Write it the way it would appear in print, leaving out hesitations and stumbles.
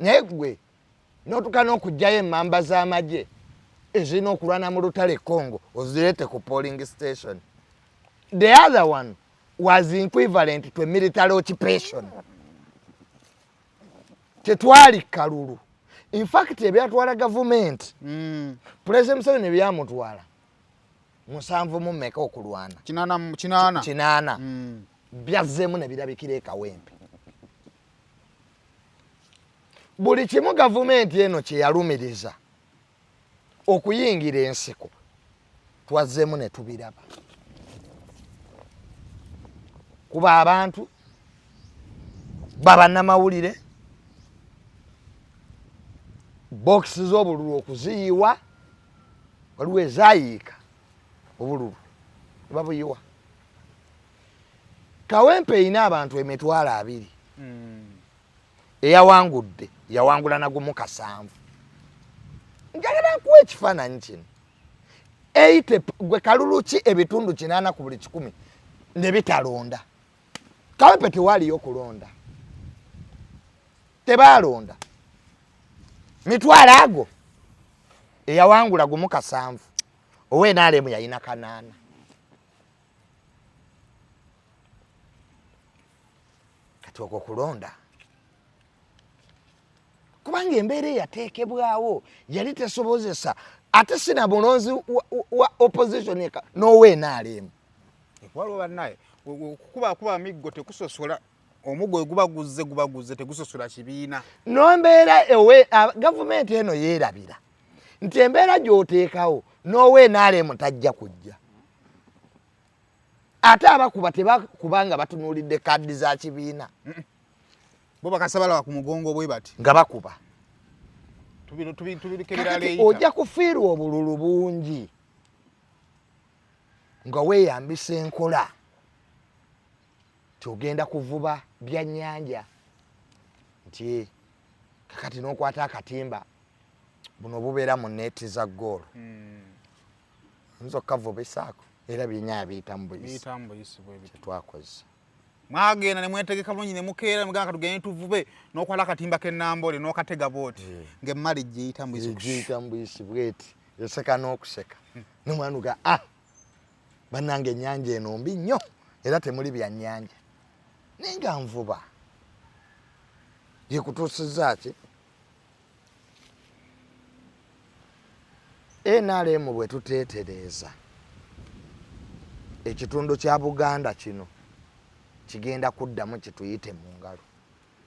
Naye gwe n'otuka n'okugyayo emmamba z'amagye ezirina okulwana mu lutale Congo ozireete ku polling station. The other one was equivalent to a military occupation. Tetwali kalulu. In fact ebyatwala gavumenti President Museveni ebyamutwala 70 mu mmeka okulwana 8. 8 byazzeemu ne birabikira e Kawempe. Buli kimu gavumenti eno kye yalumiriza okuyingira ensiko twazzeemu ne tubiraba. Kuba abantu babannamawulire bokisi z'obululu okuziyiwa, waliwo ezaayiika obululu ne babuyiwa. Kawempe erina abantu 20,000. Eyawangudde yawangula na 1.7. Njagala nkuwa ekifaananyi kino. 80 gwe kalulu ki ebitundu 8 ku buli 100 ne bitalonda. Kawempe tewaaliyo kulonda, tebaalonda mitwalo ago. Eyawangula 1.7, owa NRM yalina 8. Kati okwo kulonda, kubanga embeera eyateekebwawo yali tesobozesa, ate sina mulonzi wa opposition eka n'owa NRM. Waliwo bannaye okukuba miggo tekusosola, omuggo guba guzze guba guzze tegusosola kibiina. Nombeera ewe gavumenti eno yeerabira nti embeera gy'oteekawo n'owa NRM tajja kujja. Ate abakuba tebakuba nga batunuulidde kaadi za kibiina. Bo bakasabala ku mugongo bwe bati. Nga bakuba. Tubirikebera leeta. Ojja kufiirwa obululu bungi nga weeyambisa enkola nti ogenda kuvuba byannyanja, nti kakati n'okwata akatimba buno bubeera mu neeti za ggoolo. Nzo kavubisaako era byennyanja biyita mu buyisi. Biyita mu buyisi bwe bityo. Kyetwakoze. Mwagenda ne mwetegeka bulungi ne mukeera mugamba katugende tuvube, n'okwala akatimba k'ennambole n'okatega bw'oti ng'emmali giyita mu buyisi. Giyita mu buyisi bw'eti, eseka n'okuseka. N'omwana ga bannange ennyanja eno mbi nnyo era temuli byannyanja. Naye nga nvuba yekutuusizza ki? NRM bwe tuteetereeza ekitundu kya Buganda kino kigenda kuddamu kituyite mu ngalo.